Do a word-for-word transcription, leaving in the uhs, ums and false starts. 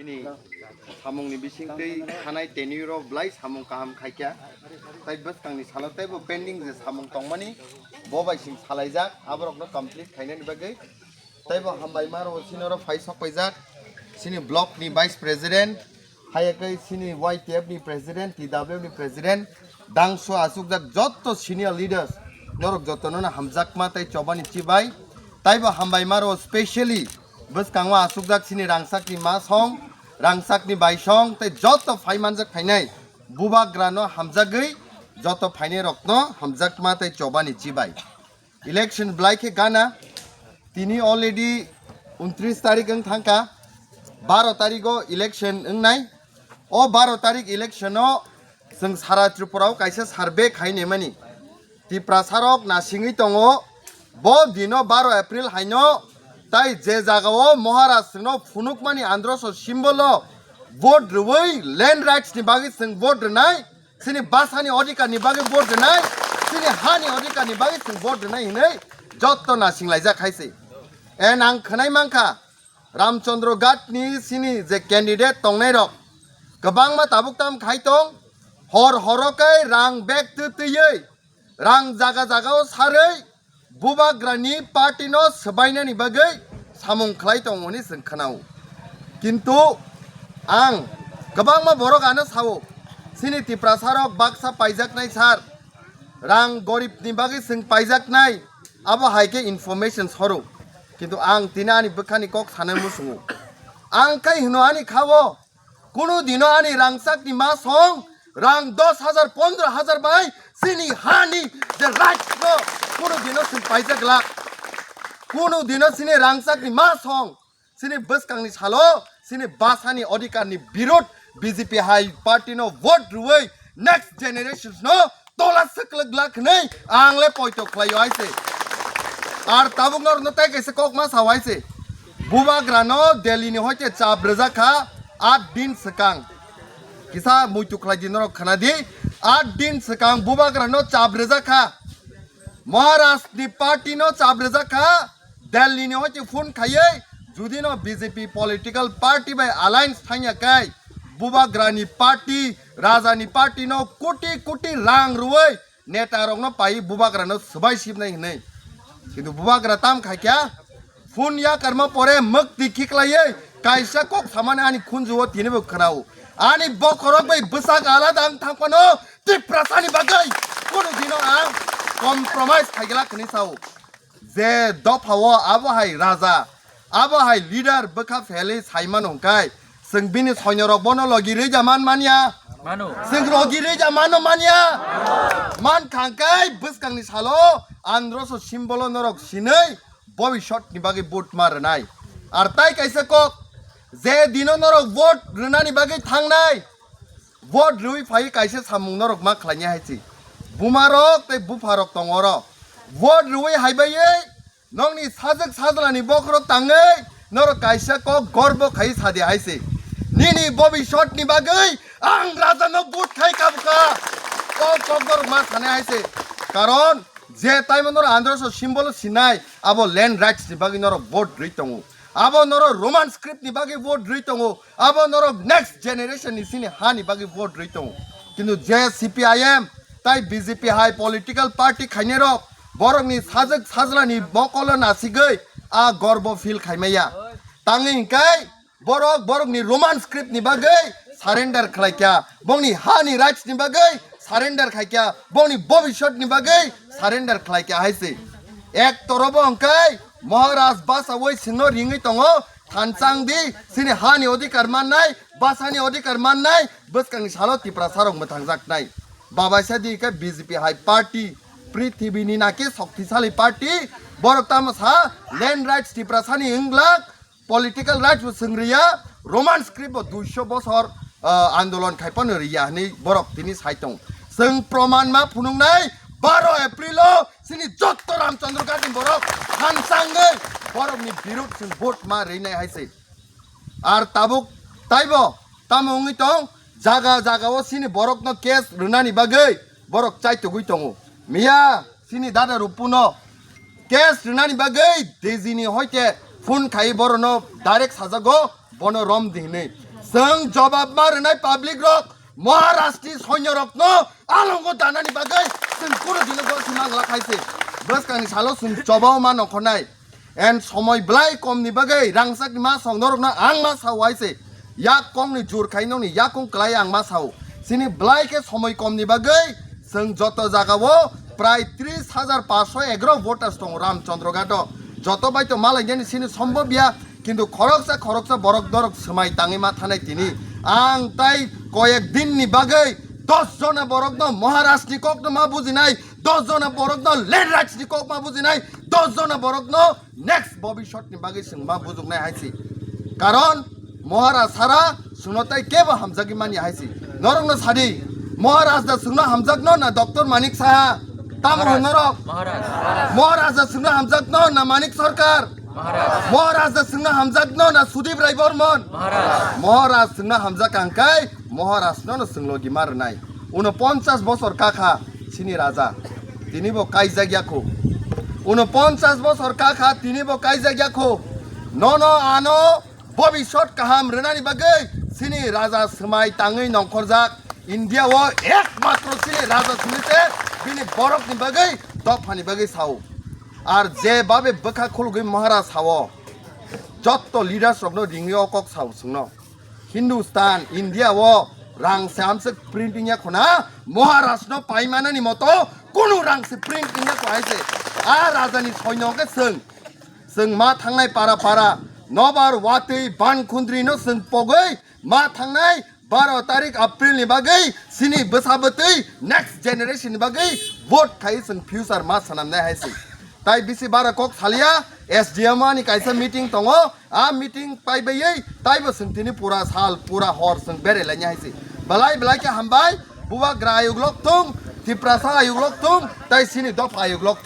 Nini samungni bisingtwi thanai tenure o belai samung kaham khaikha. Tai bwskangni salo teibo pending je samung tongmani bo bai sing salaijak, aborokno complete khainani bagwi. Teibo hambai maro sinoro phai sokpaijak sini block ni vice president, hayakhe sini Y T F ni president, T W ni president, dangso asukjak jotto senior leaders, norok jotono hamjakma tei chobani chibai. Teibo hambai maro specially bwskango asukjak sini rangchakni ma song, rangchakni bai song tei joto phai manjak phainai bubagrano hamjagwi joto phainairokno hamjakma tei chobani chibai. Election belai khe gana, tini already untris tarik wng thangkha, baro tarigo election wngnai. O baro tarik election o chwng sara Tripura o kaisa survey khai nemani. Tiprasarok nasingwi tongo, bo dino baro April haino, tai je jagao Maharaj chwngno phunukmani androso symbol o vote rwui land rights ni bagwi chwng vote rwnai, chini basani odhikar ni bagwi vote rwnai, chini hani odhikar ni bagwi chwng vote rwnai hinwi jotto nasing laijak hai se. En ang khwnai mankha, Ramchandra Ghat ni sini je candidate tongnai rok kwbangma tabuk tam khai tong, hor horo kai rang bag twi twiwi, rang jaga jaga o sarwi bubagrani party no swbainani bagwi samung khlai tongo hwnwi chwng khwnao. Kintu ang kwbangma borok ano sao, chini Tiprasa rok baksa paijaknai sir, rang gorib ni bagwi chwng paijaknai, abo hai khe information soro. Kintu ang tini ani bwkhani kok sanai muchungo. Ang khai hwno ani khao, kunu dino ani rangchakni ma song rang dos hajar, pondro hajar bai chini hani je right no kunu dino chwng paijak glak. Kunu dino chini rangchakni ma song chini bwskangni salo chini basani odhikarni birod B J P hai party no vote rwui next generations no tola swklwk glak hwnwi ang le poito khlaio hai se. Ar tabuk norokno tai kaisa kok ma sao hai se. Bubagrano Delhi ni hoite chap rwjak kha aat din swkang. Kisa muitu khlai di norok khna di. Aat din swkang bubagrano chap rwjak kha. Maharaj ni party no chap rwjak kha. Delhi ni hoite phone khaiwi judi no B J P political party bai alliance thangya kai bubagrani party, rajani party no koti koti rang rwui neta rokno pai bubagrano swbai sibnai hinwi. Kintu bubagra tam khaikya, phone yakarma pore mwkti khiklaiwi kaisa kok samani ani khunjuo tinibo khwnao. Ani bokhorok bai bwsak alada wng thangphano Tiprasani bagwi kunu dino ang compromise khaiglak hwnwi sao. Je dophao abo hai raja, abo hai leader bwkha phelwi saimano hwnkhe, chwng bini soinyorok bono logi rwija man manya? Mano. Chwng logi rwija mano manya? Man khangkai bwskangni salo androso symbol o norok sinwi bobishot ni bagwi vote ma rwnai. Ar tai kaisa kok, je dino norok vote rwnani bagwi thangnai, vote rwui phai kaisa samung norok ma khlaini hai se. Bumarok tei bupharok tongo oro. Vote rwui hai baiwi nokni sajwk sajlani bokhorok tangwi norok kaisa kok gorbo khai sadi hai se. Nini bobishot ni bagwi ang raja no vote khai kabukha. Kok kok norok ma sanai hai se. Karon je taimo norok androso symbol sinai abo land rights ni bagwi norok vote rwi tongo. Abo norok Roman script ni bagwi vote rwi tongo. Abo norok next generation ni sini ha ni bagwi vote rwi tongo. Kintu je C P I M tai B J P hai political party khainai rok borok ni sajwk sajla ni mokolo nasigwi a gorbo feel khaimaya. Tangwi hinkai borok borok ni Roman script ni bagwi surrender khlaikya. Bongni ha ni rights ni bagwi surrender khaikya. Bongni bobishot ni bagwi surrender khlaikya hai se. Ek torobo hwnkhe Maharaj basawi singno ringwi tongo, thanchang di, sini hani odhikar mannai, basani odhikar mannai, bwskangni salo Tiprasarok mwthangjaknai. Babaisa di khe B J P hai party, prithibini naki shoktisali party, borok tamo sa land rights Tiprasani wnglak, political rights bo swng rwya, Roman script bo duiso bosor, ah, andolon khai phano rwya hwnwi borok tini sai tong. Chwng proman ma phunuknai baro April o chini jotto Ramchandra Ghat ni borok thanchangwi borokni birud chwng vote ma rwinai hai se. Ar tabuk taibo tamo wngwi tong, jaga jaga o chini borokno case rwnani bagwi borok chaitugwi tongo. Miya chini dada Rupuno case rwnani bagwi D G ni hoite phone khai borokno direct sajago, bono rom di hinwi. Chwng jobab ma rwnai public rok, Maharashtra ni soinyo rokno alongo danani bagwi chwng kunu dino goti mangla khaise. Bwskangni salo chwng jobao ma nongkhornai. En somoi bwlai komni bagwi rangchakni ma song norokno ang ma sao hai se. Yak kongni jur khai nongni yakung kwlai ang ma sao. Chini bwlai khe somoi komni bagwi chwng joto jagao prai tris hajar paanch sho egaroh voters tongo Ramchandra Ghato. Joto bai to malainani chini sombobya, kintu khoroksa khoroksa borok dorok swmai tangwi ma thanai tini. Ang tai koyek dinni bagwi dos jona borokno Maharashtra ni kokno ma bujinai, dos jona borokno land rights ni kok ma bujinai, dos jona borokno next bobishot ni bagwi chwng ma bujuknai hai se. Karon Maharaj sara chwngno tai kebo hamjagwi manya hai se. Norokno sadi, Maharaj da chwngno hamjakno na Doctor Manik Saha? Tamo Maharaj. Hwn norok? Maharaj. Maharaj da chwngno hamjakno na Manik Sarkar? Maharaj. Maharaj da chwngno hamjakno na Sudip Rai Barman? Maharaj. Maharaj chwngno hamjak ang kai Maharaj no no chwng logi ma rwnai. Uno ponchas bosor kakha chini raja. Tini bo kaijak yakho. Uno ponchas bosor kakha tini bo kaijak yakho. Nono ano bobishot kaham rwnani bagwi chini raja swmai tangwi nongkhorjak. India o ekmatro chini raja simi se bini borok ni bagwi dophani bagwi sao. Ar je babe bwkha khulugwi Maharaj sao. Jotto leaders rokno ringwi o kok sao chwngno. Hindustan, India o rang se amswk printing ya khona, Maharaj no paimanani moto kunu rang se printing ya khwai se. A raja ni soino ke chwng, chwng ma thangnai para para, nobar watwi ban khundri no chwng pogwi ma thangnai baro tarik April ni bagwi chini bwsa bwtwi next generation ni bagwi vote khai chwng future ma sanamnai hai se. Tai bisi bara kok salia, S D M ani kaisa meeting tongo. A meeting paibaiwi taibo chwng tini pura sal, pura hor chwng berelaini hai se. Belai belai khe hambai, Bubagra ayuk lok thung, Tiprasa ayuk lok thung, tai chini dopha ayuk lok thung.